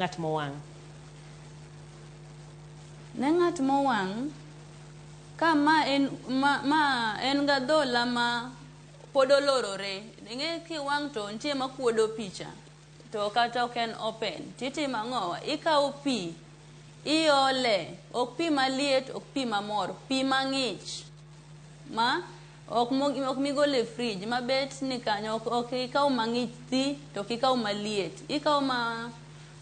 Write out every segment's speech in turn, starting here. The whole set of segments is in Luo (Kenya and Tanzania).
Ng'at mowang'? Ne ng'at mowang', ka ma en ma, ma en gadhola ma pod olorore, ing'e kiwang' to nitie makuodo picha to kata ok en open, titimo ang'owa? Ikawo pi iole, ok pi maliet, ok pi mamor, pi mang'ich ma ok ok migolo e fridge mabet ni kanyo, ok ikaw mang'ich thi to ok ikaw maliet, ikaw ma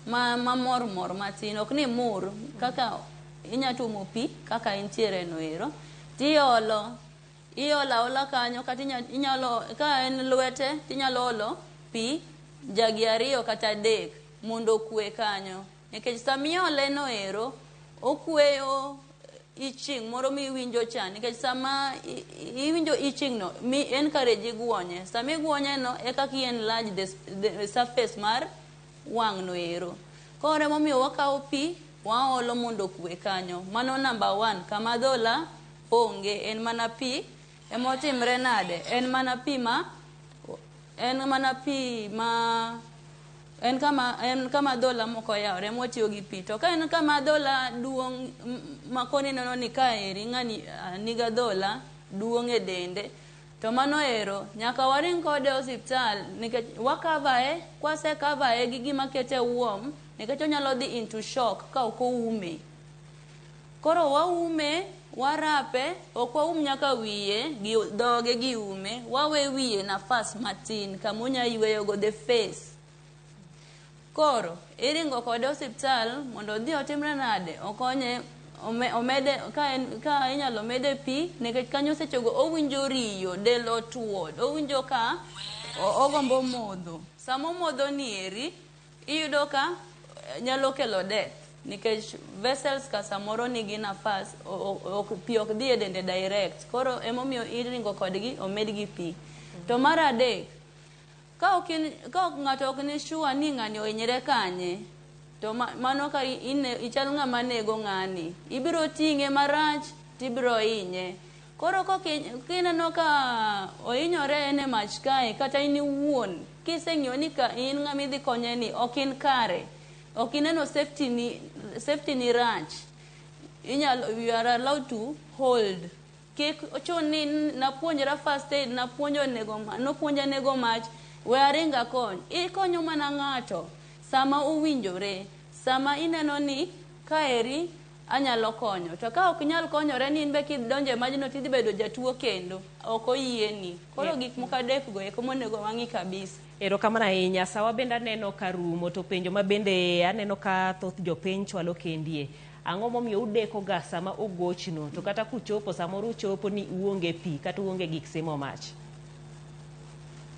ma mamor mor matin, ok ni mur kaka inya tuomo pi kaka intiere no ero, tiolo iolo aola kanyo, kata inyalo ka en lwete tinyalo olo pi jagi 2 kata 3 mondo okwe kanyo, nikech samiole no ero okweyo itching moro miwinjo cha, nikech sama iwinjo itching no mi encourage guonye, sama iguonye no e kaka i enlarge the surface mar wang' no ero. Koro emomiyo wakawo pi waolo mondo okwe kanyo. Mano number 1, kama adhola onge, en mana pi emotimre nade, en mana pi ma en mana pi ma en kama en kama adhola moko oyawore ema watiyo gi pi. To ka en kama adhola duong' ma koni ineno ni kaeri ng'ani nigi adhola duong' e dende, to mano ero nyaka waring kode e osiptal, nikech wakavae, kwasekavae gi gima kete warm, nikech onyalo dhi into shock ka ok oume. Koro waume, warape, ok waum nyaka wiye gi dhoge gi ume, wawe wiye nafas matin kama onya yweyo go the face. Koro iringo kode osiptal mondo odhi otimre nade, okonye omede ka en ka inyalo mede pi, nikech kanyo sechego owinjo riyo, del otuo, owinjo ka ogombo modho. Sama omodho ni eri, iyudo ka nyalo kelo death, nikech vessels ka samoro nigi nafas, pi ok dhi e dende direct. Koro emomiyo iringo kodgi omedgi pi. To mar adek, ka ok ka ng'ato ok ni sure ni ng'ani ohinyre kanye, to mano ka ichal ng'ama nego ng'ani, ibiro ting'e marach tibiro hinye. Koro kineno ka ohinyore en e mach kae, kata in iwuon kiseng'iyo ni ka in ng'ama idhi konye ni ok in kare, ok ineno safety ni rach, inyalo, you are allowed to hold. Kik ochun ni napuonjra first aid, napuonjo nego nopuonja nego mach, we aring akony. Ikonyo mana ng'ato sama owinjore, sama ineno ni kaeri anyalo konyo. To ka ok inyal konyore ni in be kidonjo e majno tidhi bedo jatuo kendo, ok oyieni. Koro gik moko 3 go eko monego wang'i kabisa. Erokamano ahinya. Sawa bende aneno ka rumo, to penjo ma bende aneno ka thoth jopiny chwalo kendie. Ang'o momiyo udeko ga sama ugochno, to kata kuchopo samoro uchopo ni uonge pi kata uonge gik simo mach?